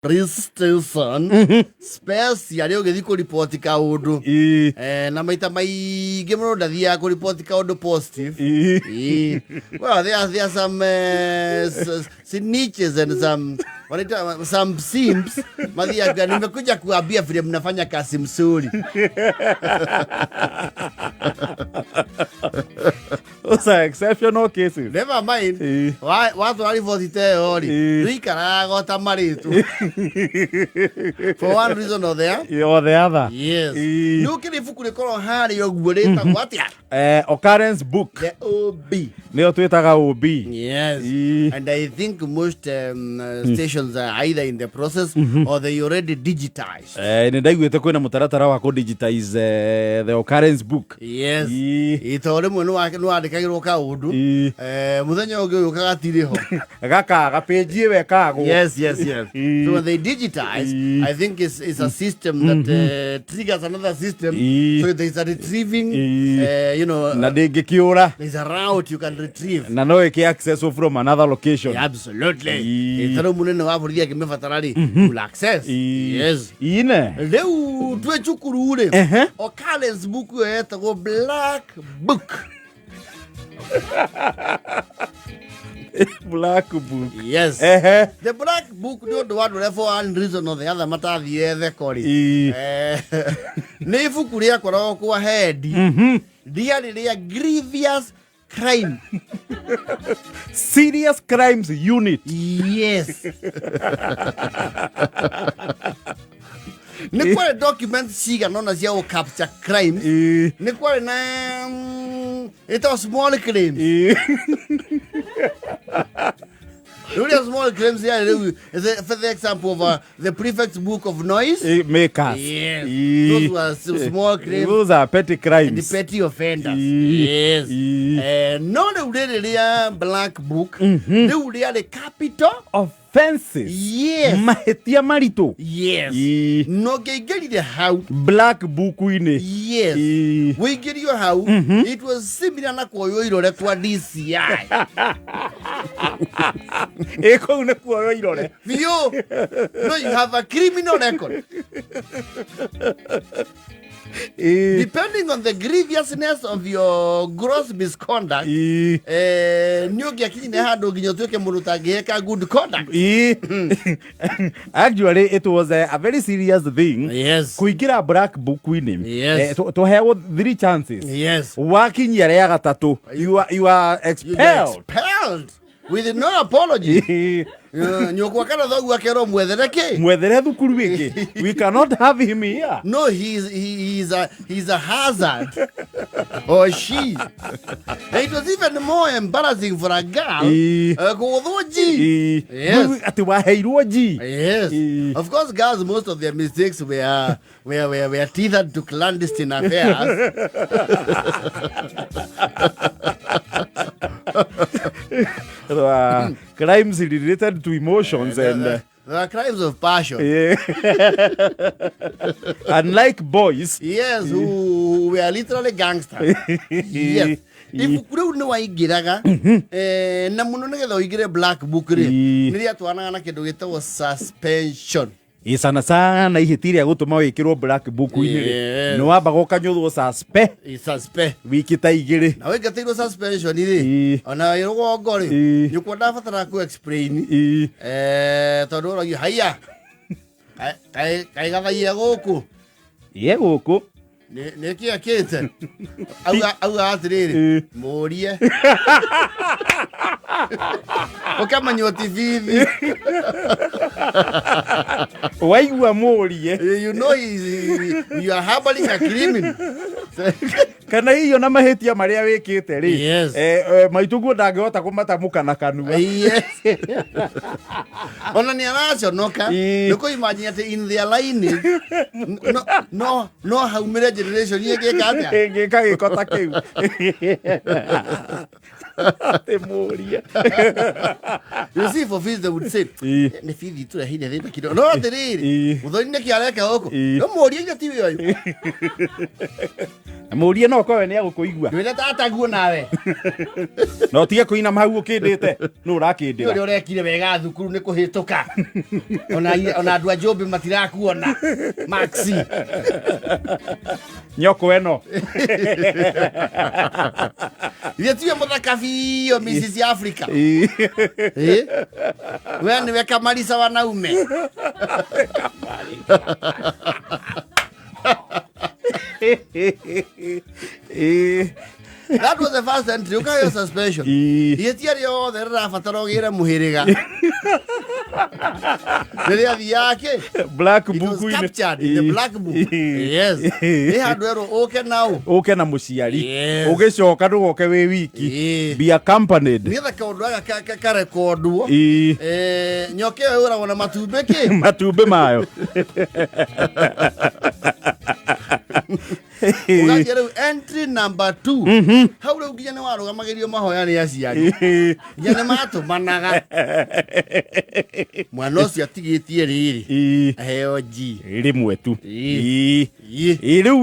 Police station special ũgĩthiĩ kũriboti kaũndũ. Na maita maingĩ mũno ndathiaga kũriboti kaũndũ positive. Ii. Well, there are some snitches and some wanaita some simps mathiaga, nimekuja kuambia vile mnafanya kazi mzuri. Those are exceptional cases. Never mind. Watwara riboti ta ĩyo rĩ, ndũikaraga o ta marĩtũ for one reason or the other. Or the other. Yes. Nĩ ũkĩrĩ ibuku rĩkorwo harĩa ũguo rĩtagwo atĩa? Occurrence book. The OB. Nĩyo twĩtaga OB. Yes. And I think most stations are either in the process or they already digitized. Nĩ ndaiguĩte kwĩna mũtaratara wa kũ-digitize the occurrence book. Yes. Ĩ, tondũ rĩmwe nĩ wandĩkagĩrwo kaũndũ. Mũthenya ũngĩ ũyũ gatirĩ ho. Gakaga page ĩyo ĩkagwo. Yes. So when they digitize, I think it's a system that triggers another system. So there's a retrieving, Na ndĩngĩkĩũra. There's a route you can retrieve. Na no ĩkĩ access from another location. Yeah, absolutely. Tarĩu mũnene wa borithi akĩmĩbatara rĩ, full access. Yes. Ine. Rĩu twĩ cukuru rĩ, occurrence book ĩyo yetagwo black book. Black book. Yes. The black book nĩ ũndũ wa andũ arĩa for one reason or the other matathiĩ theko rĩ. Nĩ ibuku rĩakoragwo kwa head rĩarĩ rĩa grievous crime. Serious Crimes Unit. Yes. Nĩ kwarĩ documents cigana ũna cia gũ capture crimes. Nĩ kwarĩ na ĩtagwo small claims. Rĩu rĩa small claims yarĩ rĩu for the example of the prefect's book of noise. Makers. Yes. Those were some small claims. Those are petty crimes. And the petty offenders. Yes. No rĩu rĩrĩ rĩa black book, rĩu rĩarĩ capital offenses. Yes. Mahĩtia maritũ. Yes. No ngĩingĩrire hau black book-inĩ. Yes. Wĩingĩrio hau, it was similar na kuoywo irore kwa DCI. Ĩ, kũu nĩ kuoywo irore. Biũ. No, you have a criminal record. Depending on the grievousness of your gross misconduct, nĩ ũngĩakinyire handũ nginya ũtuĩke mũndũ ũtangĩheka good conduct. Actually, it was a very serious thing. Yes. Kũingĩra black book-inĩ. Yes. Tũheagwo three chances. Yes. Wakinyia rĩa gatatũ, you are expelled. Expelled with no apology. Nyũkwa kana thoguo akerwo mwethere kĩ? Mwethere thukuru ĩngĩ. We cannot have him here. No, he's a hazard. Or she. And it was even more embarrassing for a girl. Kũgũthwo G. Yes. Atĩ waheirwo G. Yes. Of course, girls, most of their mistakes were tethered to clandestine affairs. Crimes related to emotions and There are crimes of passion. Yeah. Unlike boys. Yes, who were literally gangsters. Yes. Ibuku rĩu nĩ waingĩraga na mũno nĩgetha ũingĩre black book rĩ, nĩ rĩatwaranaga na kĩndũ gĩtagwo suspension. Ĩ, sana sana ihĩtia rĩa gũtũma wĩkĩrwo black book-inĩ rĩ, nĩ wambaga ũkanyũthwo suspe suspe wiki ta 2. Na waingatĩirwo suspension rĩ, ona wĩ rũgongo rĩ, nyũkwa ndabatara ku explain tondũ ũragio haiya kaĩ gathaia gũkũ. Ye gũkũ. Nĩ kĩ akĩte auga atĩrĩrĩ, mũrie ũkamanywo ti bithi. Waigua mũrie. You know you are harboring a criminal. Kana hihi ona mahĩtia marĩa wĩkĩte rĩ, Yes. Maitũ guo ndangĩhota kũmatamũka na kanua. Yes. Ona nĩ araconoka nĩ kũ imagine atĩ in their lineage no haumĩre generation ĩngĩka atĩa? Ĩngĩka gĩko ta kĩu. Atĩ mũrie. You see, for fees they would say, nĩ bithi tũreheire thĩna kidogo. No atĩrĩrĩ, mũthoni nĩkĩ areka gũkũ? No mũrie inya tiwe ũyũ. Mũrie no korwe nĩ agũkũigua. Ndwĩre tataguo nawe. Na ũtige kũinama hau ũkĩndĩte nũ Nĩ ũrakĩndĩra. ũrĩa ũrekire wega thukuru nĩ kũhĩtũka. Ona andũ a Njũmbĩ matirakuona. Maxi. Nyoko ĩno. Ithe tiwe mũthaka biũ Mrs. Africa. Eh? We nĩwe Kamarisa wanaume. That was the first entry. Ũkaheo suspension. Ihĩtia rĩothe rĩrabatara ũgĩre mũhĩrĩga. Rĩrĩa thiaga kĩ? Black It was book-inĩ. captured in the black book. Yes. Nĩ handũ erwo ũke nau. Ũke na mũciari. Yes. Ũgĩcoka ndũgoke wĩ wiki. Ĩĩ. Be accompanied. Nĩgetha kaũndũ gaka karekondwo. Ĩĩ. Nyoka ĩyo yũragwo na matumbĩ kĩ? Matumbĩ mayo. Ũgathiĩ rĩu entry number 2. Hau rĩu nginya nĩ warũgamagĩrio mahoya nĩ aciari. Nginya nĩ matũmanaga. Mwana ũcio atigĩtie rĩrĩ. Aheo G. Rĩmwe tu. Ĩĩ. Ĩĩ. Ĩĩ. Ĩĩ, rĩu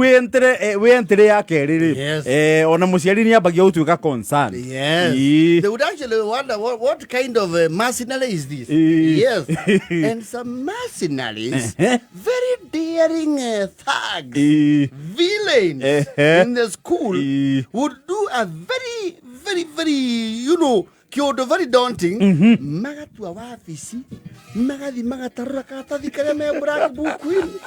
wĩ entry ya kerĩ rĩ. Yes. Ona mũciari nĩ ambagia gũtuĩka concerned. Yes. Ĩĩ. They would actually wonder what kind of mercenary is this? Yes. And some mercenaries, very daring thugs, villains in the school would do a very, very, very, kĩũndũ very daunting. Magatua wabici, magathi magatarũra karatathi karĩa me black book-inĩ.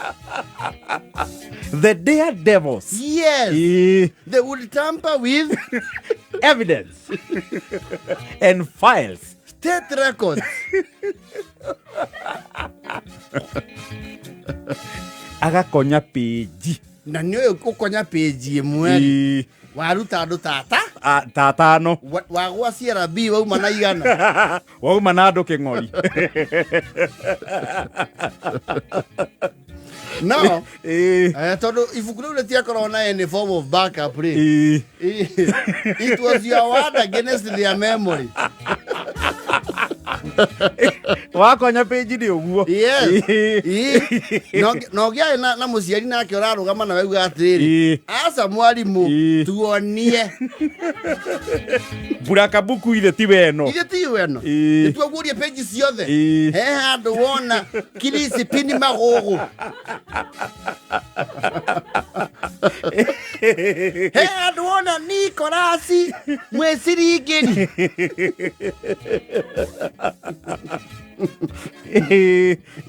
The daredevils. Yes. They would tamper with evidence and files. State records. Agakonya page. Na nĩ ũyũ ũkonya page ĩmwe. Waruta andũ tata. Tatano. Wagwa CRB wauma na igana. Wauma na andũ kĩng'ori. No. Tondũ ibuku rĩu rĩtiakoragwo na any form of backup rĩ. It was your word against their memory. Wakonya page nĩ ũguo. Yes. Na ũngĩarĩ na mũciari nake ũrarũgama na wauga atĩrĩrĩ, aca mwarimũ, tuonie. Burakabuku ithe ti weno. Ithe ti weno. Nĩtuaguũrie page ciothe. He handũ wona kirisipini magũgũ. He handũ wona Nikolasi mwĩciringĩri.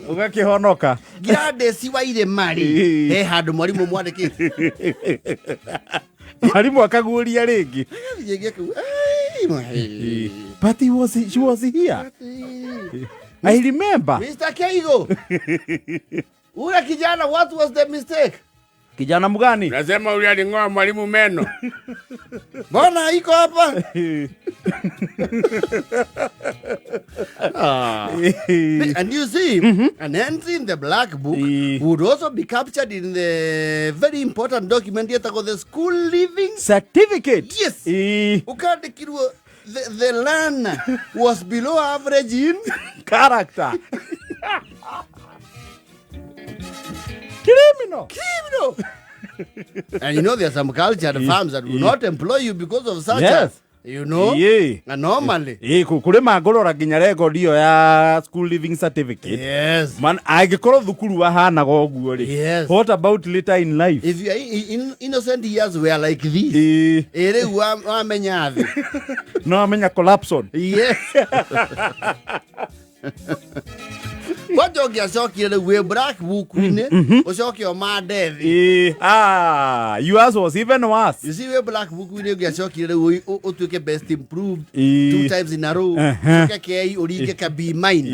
Ũgakĩhonoka. Gladys wa irĩma rĩ, he handũ mwarimũ mwandĩkĩte. Mwarimũ akaguũria rĩngĩ. Agathiĩ gĩkau, But she was here. I remember. Mr. Keigo. Ule kijana, what was the mistake? Kijana mgani? Nasema ule aling'oa mwalimu meno. Mbona iko hapa? And you see, an entry in the black book would also be captured in the very important document yetagwo the school leaving certificate. Yes. Ukandikirwo the learner was below average in character. Criminal. Criminal. And you know there are some cultured firms that will not employ you because of such Yes. a, you know, anomaly. Kũrĩ mangũrora nginya record ĩyo ya school leaving certificate. Yes. Man, angĩkorwo thukuru wahanaga ũguo rĩ. Yes. What about later in life? If your innocent years were like this. Rĩu wamenya thĩ. No amenya collapse on. Yes. Kwanja ũngĩacokire rĩu wĩ black book-inĩ, ũcoke ũmande thĩ. Yours was even worse. You see, wĩ black book-inĩ ũngĩacokire rĩu ũtuĩke best improved 2 times in a row, ũcoke K ũringe ka B minor.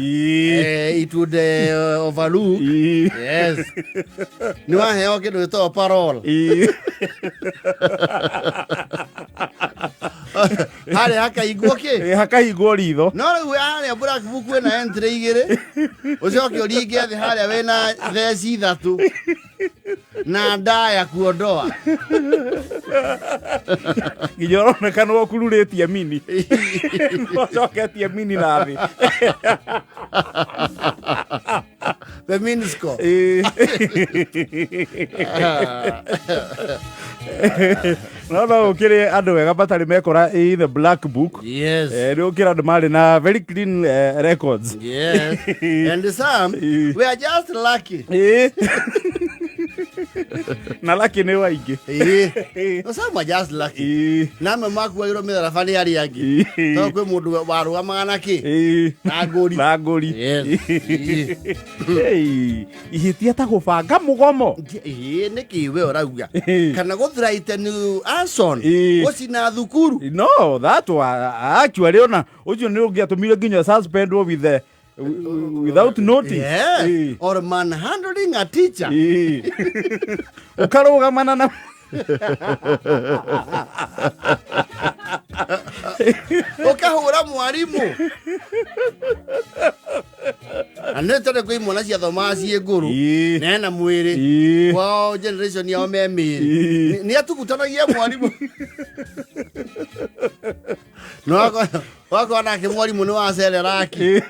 It would overlook. Yes. Nĩ waheo kĩndũ gĩtagwo parole. Harĩa hakaigwo kĩ? Hakaigwo ritho. No rĩu harĩa black book wĩna entry igĩrĩ, ũcoke ũringe thĩ harĩa wĩna theci ithatũ na ndaya kuondoa. Nginya ũroneka nĩ ũkururĩtie mini. Ũcoketie mini na thĩ. The mean score. No no ũkĩrĩ andũ wega matarĩ mekora in the black book. Yes. Nĩ ũkĩra andũ marĩ na very clean records. Yes. And some we are just lucky. Na laki nĩ waingĩ. Ĩĩ. Some are just lucky. Na amwe makuagĩrwo mĩtharaba nĩ arĩa angĩ. Tondũ kwĩ mũndũ warũgamaga na kĩ? Na ngũri. Na ngũri. Yes. Ĩĩ. Hey, ihĩtia ta gũbanga mũgomo. Ĩĩ nĩkĩ we ũrauga? Ĩĩ. Kana gũthraiteni arson, Ĩĩ. gũcina thukuru. No, that one actually ona ũcio nĩ ũngĩatũmire nginya suspendwo with the without notice. Yes. Ĩĩ. Or manhandling a teacher. Ĩĩ. Ũkarũgamana na Ũkahũra mwarimũ. Na nĩ tondũ kwĩ imwana ciathomaga ciĩ ngũrũ. Ĩĩ. Na ena mwĩrĩ. Ĩĩ. Kwao generation yao me mĩrĩ. Ĩĩ. Nĩ atugutanagia mwarimũ. No wakwa nake mwarimũ nĩ wacereraki.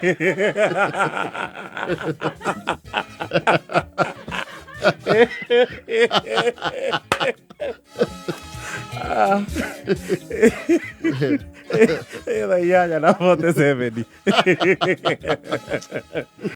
Thaa 8:47.